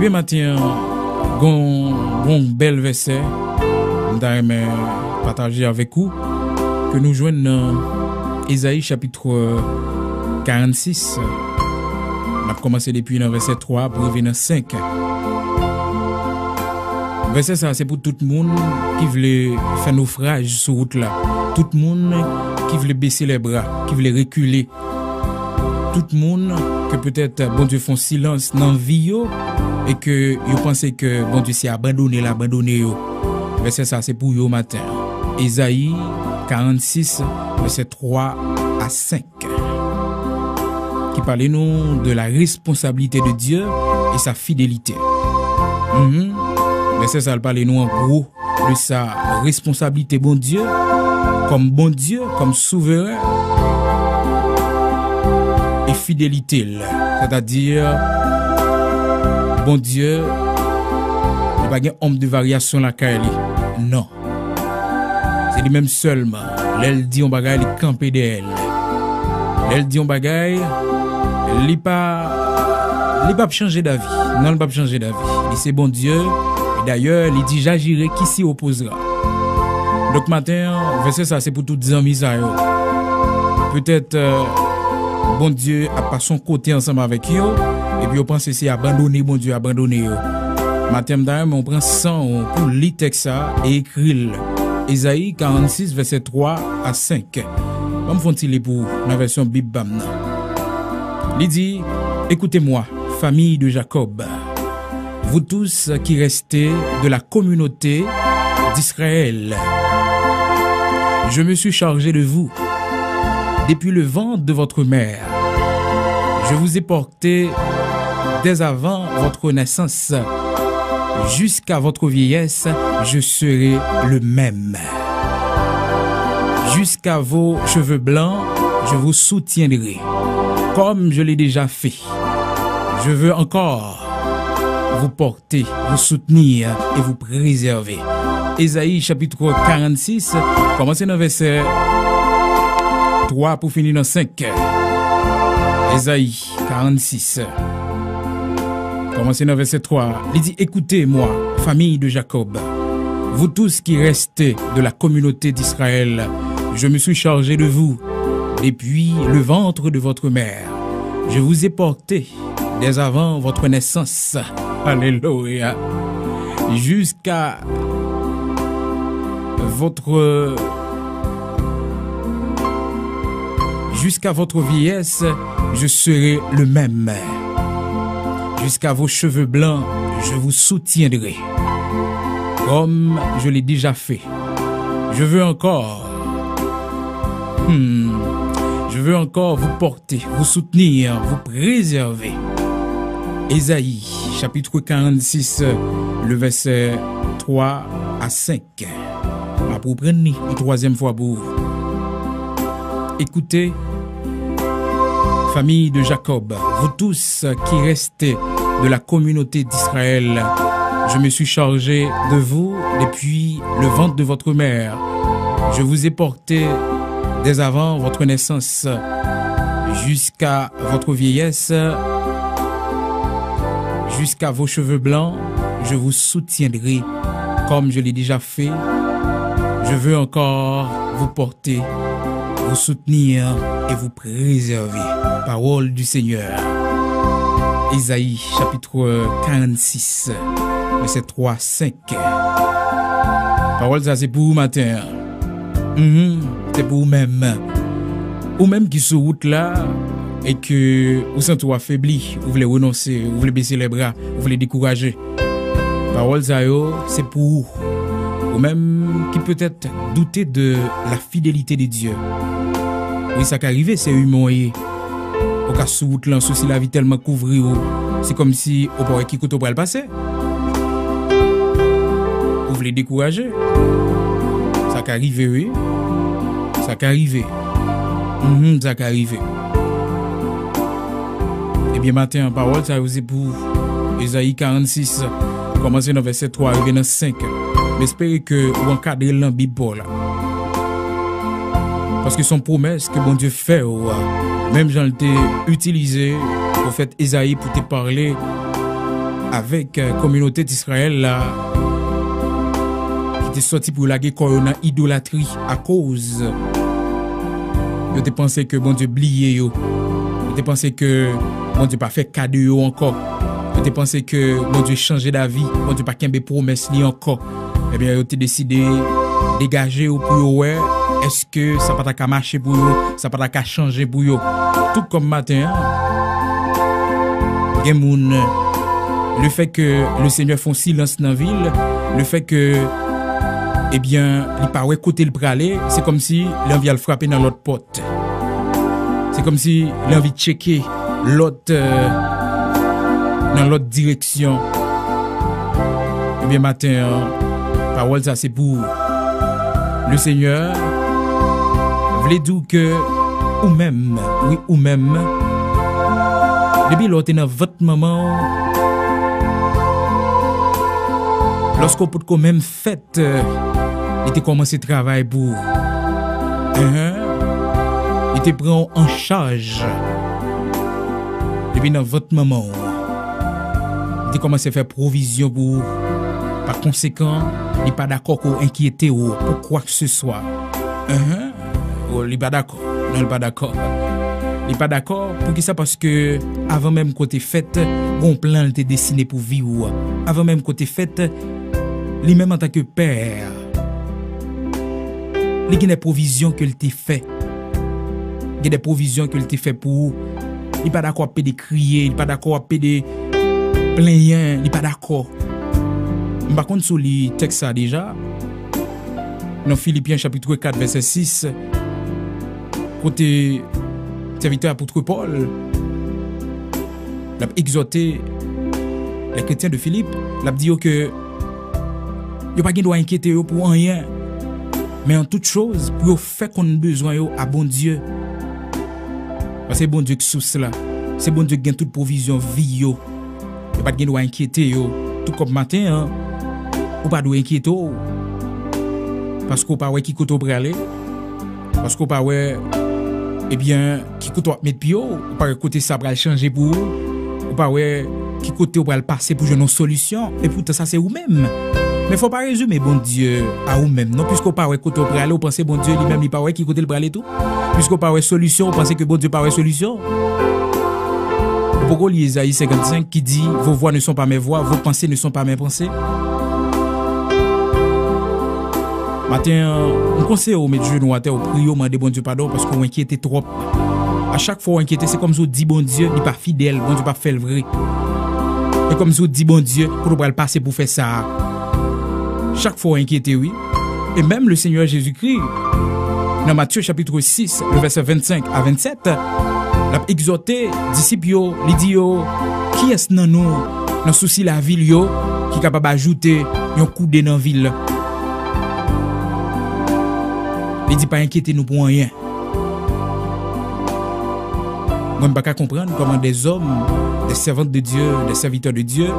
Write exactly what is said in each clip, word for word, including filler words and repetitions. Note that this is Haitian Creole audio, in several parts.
Maten an, gon, gon bèl vèsè m ta renmen pataje avèk ou, ke nou jwenn nan Ezayi chapit karannsis. N ap kòmanse depi nan vèsè twa pou rive nan senk. Vèsè sa a se pou tout moun ki vle fè nofraj sou wout la, tout moun ki vle bese lè bra, ki vle rekile, tout moun ke petèt Bondye fè yon silans nan vi yo e ke yo panse ke Bondye se abandone l abandone yo. Vèsè sa se pou yo maten an. Ezayi karannsis, vèsè twa a senk, ki pale nou de la responsabilité de Dieu et sa fidélité. Mhm. Vèsè sa l pale nou an gwo de sa responsablite Bondye kòm Bondye, kòm souveren, e fidelite l. Sètadi, Bondye, li pa gen onm de varyasyon lakay li. Non. Se li menm sèlman. Lè l di yon bagay, li kanpe dèyè l. Lè l di yon bagay, li pa, li p ap chanje davi. Non, li p ap chanje davi. Li se Bondye. E dayè, li di, j'agirai, qui s'y opposera? Donk, maten an, vèsè sa, se pou tout zanmi sa yo. Petèt, euh, Bondye ap pase yon kote ansanm avèk yo, epi yo panse se abandone Bondye abandone yo. Maten an, m ta renmen w pran san w pou li tèks sa e ekri l. Ezayi karannsis, vèsè twa a senk. Ban m fè yon ti li pou ou nan vèsyon Bib pa m nan. Li di, écoutez-moi, famille de Jacob, vous tous qui restez de la communauté d'Israël. Je me suis chargé de vous depuis le ventre de votre mère. Je vous ai porté dès avant votre naissance. Jusqu'à votre vieillesse, je serai le même. Jusqu'à vos cheveux blancs, je vous soutiendrai, comme je l'ai déjà fait. Je veux encore vous porter, vous soutenir et vous préserver. Ezayi chapit karannsis, kòmanse nan vèsè twa pou fini nan senk. Ezayi karannsis. Kòmanse nan vèsè twa, li di, écoutez-moi, famille de Jacob, vous tous qui restez de la communauté d'Israël, je me suis chargé de vous depuis le ventre de votre mère. Je vous ai porté dès avant votre naissance. Alléluia. Jusqu'à votre, jusqu'à votre vieillesse, je serai le même. Jusqu'à vos cheveux blancs, je vous soutiendrai, comme je l'ai déjà fait. Je veux encore, hmm, je veux encore vous porter, vous soutenir, vous préserver. Ezayi, chapit karannsis, le vèsè twa a senk. M ap reprann li yon twazyèm fwa pou ou. Écoutez, famille de Jacob, vous tous qui restez de la communauté d'Israël, je me suis chargé de vous depuis le ventre de votre mère. Je vous ai porté dès avant votre naissance jusqu'à votre vieillesse, jusqu'à vos cheveux blancs, je vous soutiendrai comme je l'ai déjà fait. Je veux encore vous porter, vous soutenir et vous préserver. Parole du Seigneur. Ezayi, chapit karannsis, vèsè twa, senk. Pawòl sa se pou ou maten an. Mhm, se pou ou menm. Ou menm ki sou wout la e ke ou santi w afebli, ou vle renonse, ou vle bese lè bra, ou vle dekouraje. Pawòl sa yo, se pou ou. Ou menm ki petèt doute de la fidélité de Dieu. Wi, sa ka rive, se imen w ye. Ou ka sou wout lan, sousi lavi tèlman kouvri w, se kòmsi ou pa wè ki kote w pral pase. Ou vle dekouraje. Sa ka rive, wi. Sa ka rive. Mhm, sa ka rive. Ebyen, maten an, pawòl sa yo se pou Ezayi karannsis, kòmanse nan vèsè twa rive nan senk. M espere ke ou ankadre l nan Bib pa w la. Paske se yon pwomès ke Bondye fè w, menm jan l te itilize pwofèt Ezayi pou te pale avèk, eh, kominote Izrayèl la, ki te sòti pou yo lage kò yo nan idolatri akoz yo te panse ke Bondye bliye yo. Yo te panse ke Bondye pa fè ka de yo ankò. Yo te panse ke Bondye chanje davi, Bondye pa kenbe pwomès li ankò. Ebyen, yo te deside degaje yo pou yo wè èske sa pa ta ka mache pou yo, sa pa ta ka chanje pou yo. Tout kòm maten an, gen moun, le fè ke le Senyè fè yon silans nan vi l, le fè ke, ebyen, li pa wè kote l prale, se kòmsi li anvi al frape nan lòt pòt. Se kòmsi li anvi tcheke lòt, eh, nan lòt direksyon. Ebyen, maten an, pawòl sa se pou ou. Le Senyè vle di w ke ou menm, wi, ou menm, depi lè w te nan vant manman w, lòske w potko menm fèt, eh, li te kòmanse travay pou ou. Enhen. Li te pran w an chaj depi nan vant manman w. Li te kòmanse fè pwovizyon pou ou. Pa konsekan, li pa dakò ke w enkyete w pou kwakseswa. Enhen. Oh, li pa dakò. Non, li pa dakò. Li pa dakò. Poukisa? Paske avan menm ke w te fèt, gen yon plan li te desine pou vi w. Avan menm ke w te fèt, li menm antanke pè, li gen de pwovizyon ke l te fè. Gen de pwovizyon ke l te fè pou ou. Li pa dakò ap pede kriye, li pa dakò ap pede plenyen, li pa dakò. M pa konn si w li tèks sa deja. Nan Filipyen chapit kat vèsè sis, kote sèvitè apot Pòl l ap egzòte les chrétiens de Philippe, l ap di yo ke yo pa gen dwa enkyete yo pou anyen, men an tout choz, pou yo fè konn bezwen yo a Bondye. Paske Bondye k sous la, se Bondye k gen tout pwovizyon vi yo. Yo pa t gen dwa enkyete yo. Tou kòm maten an, ou pa dwe enkyete w. Paske w pa wè ki kote w prale. Paske w pa wè, ebyen, ki kote w ap met pye w. Ou pa wè kote sa pral chanje pou ou. Ou pa wè ki kote w pral pase pou jwenn yon solisyon. E poutan, sa se ou menm. Men fò w pa rezime Bondye a ou menm, non. Piske w pa wè kote w prale, ou panse Bondye li menm, li pa wè ki kote l prale tou. Piske w pa wè solisyon, ou panse ke Bondye pa wè solisyon. Ou poko li Ezayi senkannsenk ki di, vos voies ne sont pas mes voies, vos pensées ne sont pas mes pensées. Maten an, m konseye w met jenou atè, w priye, w mande Bondye padon paske w enkyete twòp. A chak fwa w enkyete, se kòmsi w di Bondye li pa fidèl, Bondye pa fè l vre. E kòmsi w di Bondye kote w pral pase pou fè sa a. Chak fwa w enkyete, wi. E menm le Senyè Jezikri, nan Matye chapit sis, le vèsè vennsenk a vennsèt, l ap egzòte disip yo, li di yo, kiyès nan nou, nan sousi lavi l yo, ki kapab ajoute yon koude nan vi l? Li di, pa enkyete nou pou anyen. Mwen, m pa ka konprann kòman des hommes, des servantes de Dieu, des serviteurs de Dieu,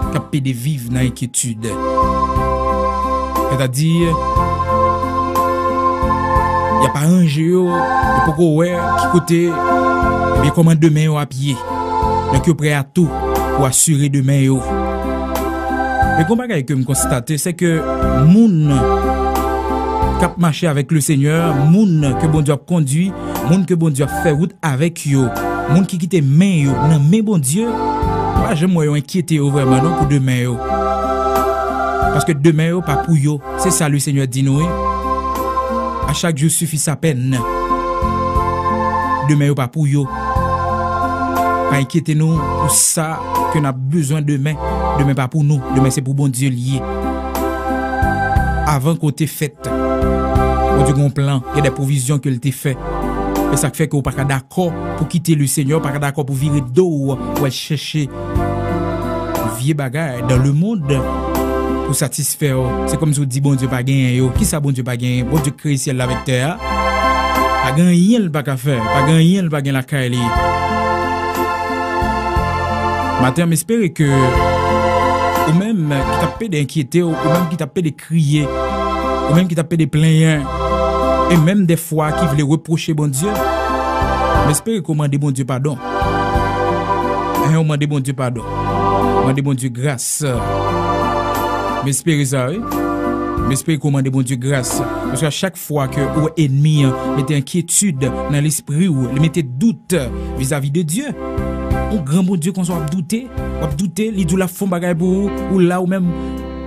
k ap pede viv nan enkyetid. Sètadi, y ap aranje yo, yo poko wè ki kote, ebyen, kòman demen yo ap ye. Donk, yo prè a tou pou asire demen yo. Men gon bagay ke m konstate, se ke moun k ap mache avèk le Senyè, moun ke Bondye ap kondui, moun ke Bondye ap fè wout avèk yo, moun ki kite men yo nan men Bondye, m pa janm wè yo enkyete yo vrèman non pou demen yo. Paske demen yo pa pou yo. Se sa le Senyè di nou, wi. À chaque jour suffit sa peine. Demen yo pa pou yo. Pa enkyete nou pou sa ke n ap bezwen demen. Demen pa pou nou. Demen se pou Bondye l ye. Avan ke w te fèt, Bondye gen yon plan, gen de pwovizyon ke l te fè. E sa k fè ke w pa ka dakò pou kite le Senyè, w pa ka dakò pou vire do w, pou al chèche vye bagay dans le monde pou satisfè w. Se kòmsi w di Bondye pa genyen yo. Kisa Bondye pa genyen? Bondye k kreye syèl la avèk tè a. Pa gen anyen l pa ka fè. Pa gen anyen l pa gen lakay li. Maten an, m espere ke ou menm ki t ap pede enkyete w, ou menm ki t ap pede kriye, ou menm ki t ap pede plenyen, e menm dèfwa ki vle repwoche Bondye, m espere ke w mande Bondye padon. Hen, ou mande Bondye padon. Mande Bondye gras. M espere sa, wi. M espere ke w mande Bondye gras. Paske a chak fwa ke ou wè ènmi an mete enkyetid nan lespri w, li mete dout vizavi de Dye. Yon gran Bondye konsa w ap doute, w ap doute, li di w l ap fè yon bagay pou ou, ou la ou menm,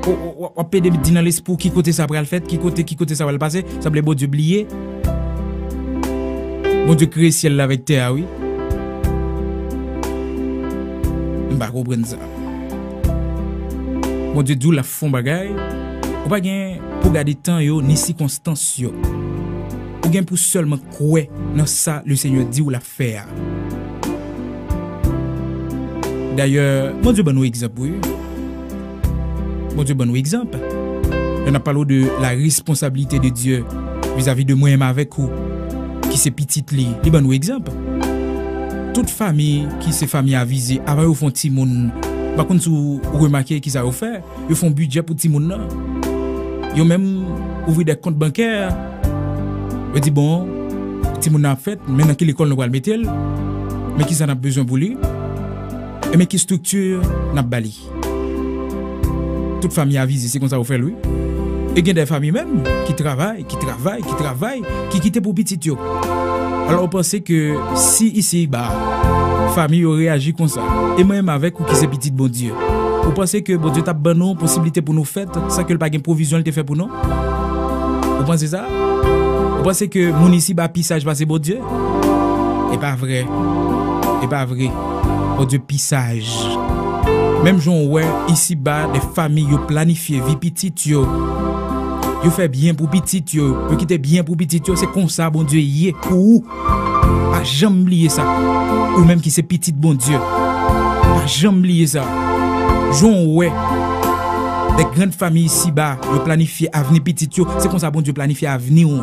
w, w, w ap pede di nan lespri w ki kote sa pral fèt, ki kote, ki kote sa pral pase, sanble Bondye bliye. Bondye kreye syèl la avèk tè a, wi. M pa konprann sa. Bondye di w l ap fè yon bagay, ou pa gen pou gade tan yo ni sikonstans yo. Ou gen pou sèlman kwè nan sa Lesenyè di w l ap fè a. Dayè, Bondye ban nou egzanp, wi. Bondye ban nou egzanp. Lè n ap pale w de la responsabilité de Dieu vizavi de mwen menm avèk ou, ki se pitit li, li ban nou egzanp. Tout fanmi ki se fanmi avize, avan yo fè yon timoun, m pa konn si w remake kisa yo fè, yo fè yon bidjè pou timoun nan. Yo menm ouvri de kont bankè, yo di, bon, timoun nan ap fèt, men nan ki lekòl nou pral mete l, men kisa n ap bezwen pou li, e men ki estrikti n ap ba li. Tout fanmi avize, se konsa yo fè l, wi. E gen de fanmi menm ki travay, ki travay, ki travay, ki kite pou pitit yo. Alò, ou panse ke si isi iba, fanmi yo reyaji konsa, e mwen menm avèk ou ki se pitit Bondye, ou panse ke Bondye t ap ban nou posiblite pou nou fèt san ke l pa gen pwovizyon l te fè pou nou? Ou panse sa? Ou panse ke moun isi iba pi saj pase Bondye? E pa vre. E pa vre. Bondye pi saj. Menm jan w wè isi iba, de fanmi yo planifye vi pitit yo, yo fè byen pou pitit yo, yo kite byen pou pitit yo, se konsa Bondye ye pou ou. Pa janm bliye sa. Ou menm ki se pitit Bondye, pa janm bliye sa. Jan w wè de grann fanmi isi iba, yo planifye avni pitit yo, se konsa Bondye planifye avni w.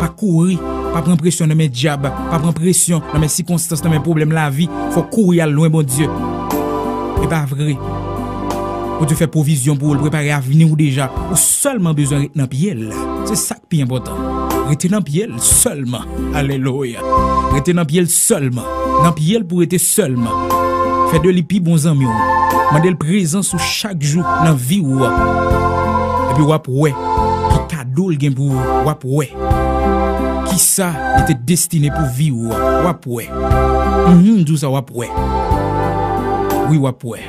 Pa kouri, pa pran presyon nan men dyab, pa pran presyon nan men sikonstans, nan men pwoblèm lavi. Fò w kouri al lwen Bondye. E pa vre. Bondye fè pwovizyon pou ou, l prepare avni w deja. Ou sèlman bezwen ret nan pye l. Se sa k pi enpòtan. Rete nan pye l sèlman. Alelouya. Rete nan pye l sèlman. Nan pye l pou rete sèlman. Fè de li pi bon zanmi w. Mande l prezans ou chak jou nan vi w. Epi w ap wè ki kado l gen pou ou. W ap wè kisa li te destine pou vi w. W ap wè. Mhm, m di w sa, w ap wè. Wi, w ap wè.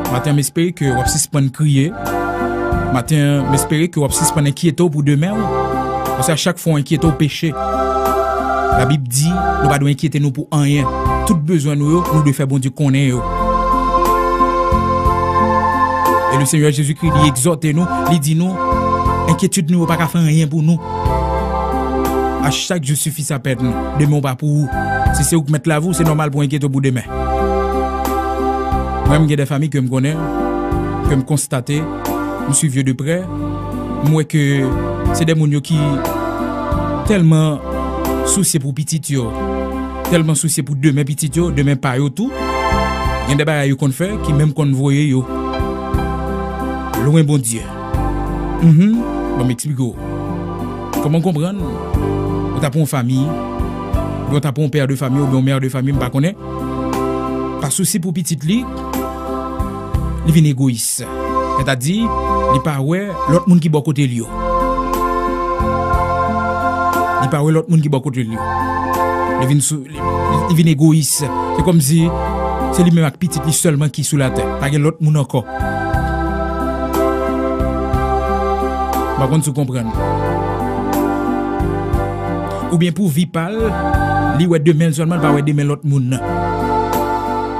Maten an, m espere ke w ap sispann kriye. Maten an, m espere ke w ap sispann enkyete w pou demen w. Paske a chak fwa w enkyete w, peche. Labib di, nou pa dwe enkyete nou pou anyen. Tout bezwen nou yo, nou dwe fè Bondye konnen yo. E Lesenyè Jezikri, li egzòte nou, li di nou, enkyetid nou yo pa ka fè anyen pou nou. A chak jou sifi sa pèn. Demen w pa pou ou. Si se ou k mèt lavi w, se nòmal pou w enkyete w pou demen. Mwen, m gen de fanmi ke m konnen, ke m konstate, m swiv yo de prè, m wè ke se de moun yo ki tèlman sousye pou pitit yo, tèlman sousye pou demen pitit yo, demen pa yo tou. Gen de bagay yo konn fè ki menm konn voye yo lwen Bondye. Mhm. Ban m eksplike w. Kòman w konprann ou ta pran yon fanmi, oubyen w ta pran yon pè de fanmi, oubyen yon mè de fanmi, m pa konnen, pa sousi pou pitit li, li vin egoyis. Sètadi, li pa wè lòt moun ki bò kote l yo. Li pa wè lòt moun ki bò kote l yo. Li vin sou, li, li, li vin egoyis. Se kòmsi se li menm ak pitit li sèlman ki sou latè. Pa gen lòt moun ankò. M pa konn si w konprann. Oubyen pou vi pa l, li wè demen l sèlman, li pa wè demen lòt moun nan.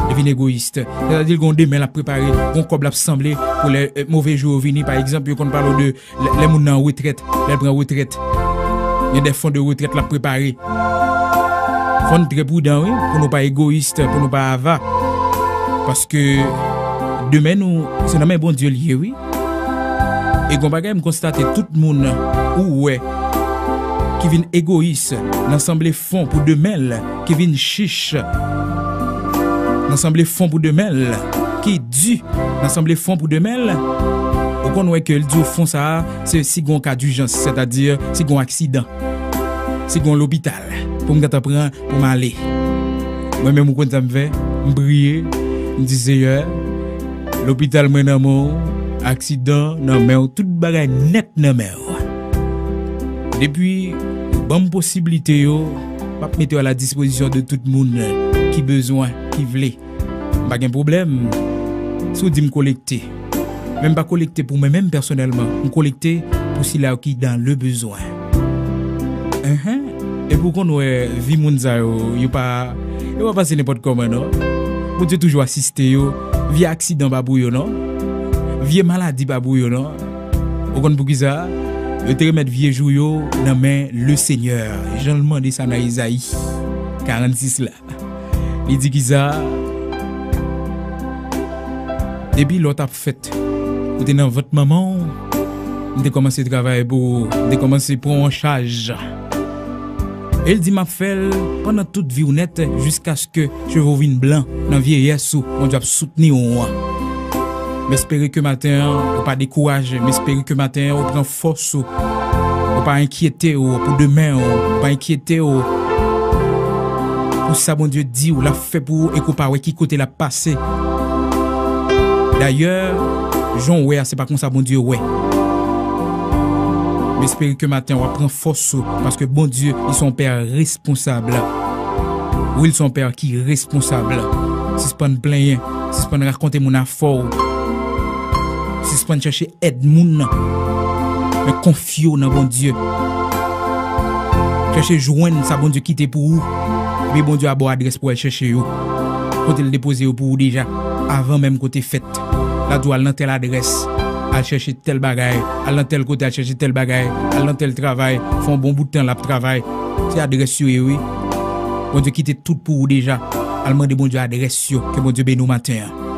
Li vin egoyis. Sètadi, l gen yon demen l ap prepare, gen yon kòb l ap sanble pou lè, eh, move jou yo vini. Pa egzanp, yo konn pale w de lè, lè moun nan an retrèt, lè l pran retrèt. Gen de fon de retrèt l ap prepare. Fò n trè pridan, wi, pou nou pa egoyis, pou nou pa ava. Paske demen nou, se nan men Bondye l ye, wi. E gon bagay m konstate, tout moun ou wè ki vin egoyis nan sanble fon pou demen l, ki vin chich nan sanble fon pou demen l, ki di nan sanble fon pou demen l, ou konn wè ke l di w fon sa a, se si gon ka dijans, sètadi si gon aksidan, si gon lopital pou m gentan pran pou m ale. Mwen menm, ou konn sa m fè? M priye, m di, Seyè, lopital mwen nan men w, aksidan nan men w, tout bagay nèt nan men w. Depi ban m posiblite yo, m ap mete yo a la dispozisyon de tout moun ki bezwen, ki vle. M pa gen pwoblèm si w di m kolekte. Men m pa kolekte pou mwen menm pèsonèlman. M kolekte pou sila yo ki dans le besoin. Enhen. Epi w konn wè vi moun sa yo, yo pa, yo pa pase nenpòt kòman non. Bondye toujou asiste yo. Vye aksidan pa pou yo non. Vye maladi pa pou yo non. Ou konn poukisa? Yo te remèt vye jou yo nan men le Senyè. Jan l mande sa nan Izayi karannsis la. Li di kisa? Depi lè w t ap fèt, ou te nan vant manman w, m te kòmanse travay pou ou, m te kòmanse pran w an chaj. E l di, m ap fè l pandan tout vi w nèt, jiskaske cheve w vin blan nan vyeyès ou, Bondye ap soutni w an. M espere ke maten an, ou pa dekouraje. M espere ke maten an, ou pran fòs ou. Ou pa enkyete w pou demen w. Ou pa enkyete w pou sa Bondye di w l ap fè pou ou e ke w pa wè ki kote l ap pase. Dayè, jan w wè a, se pa konsa Bondye wè. M espere ke maten w ap pran fòs ou, paske Bondye, li se yon pè responsab. Wi, li se yon pè ki responsab. Sispann plenyen, sispann rakonte moun afè w. Sispann chèche èd moun nan. Men konfye w nan Bondye. Chèche jwenn sa Bondye kite pou ou. Epi Bondye a ba w adrès pou w al chèche yo. Kote l depoze yo pou ou deja. Avan menm ke w te fèt. L a di w al nan tèl adrès. Al chèche tèl bagay. Al nan tèl kote, al chèche tèl bagay. Al nan tèl travay. Fè yon bon bout tan l ap travay. Se adrès yo ye, wi. Bondye kite tout pou ou deja. Al mande Bondye adrès yo. Ke Bondye beni w maten an.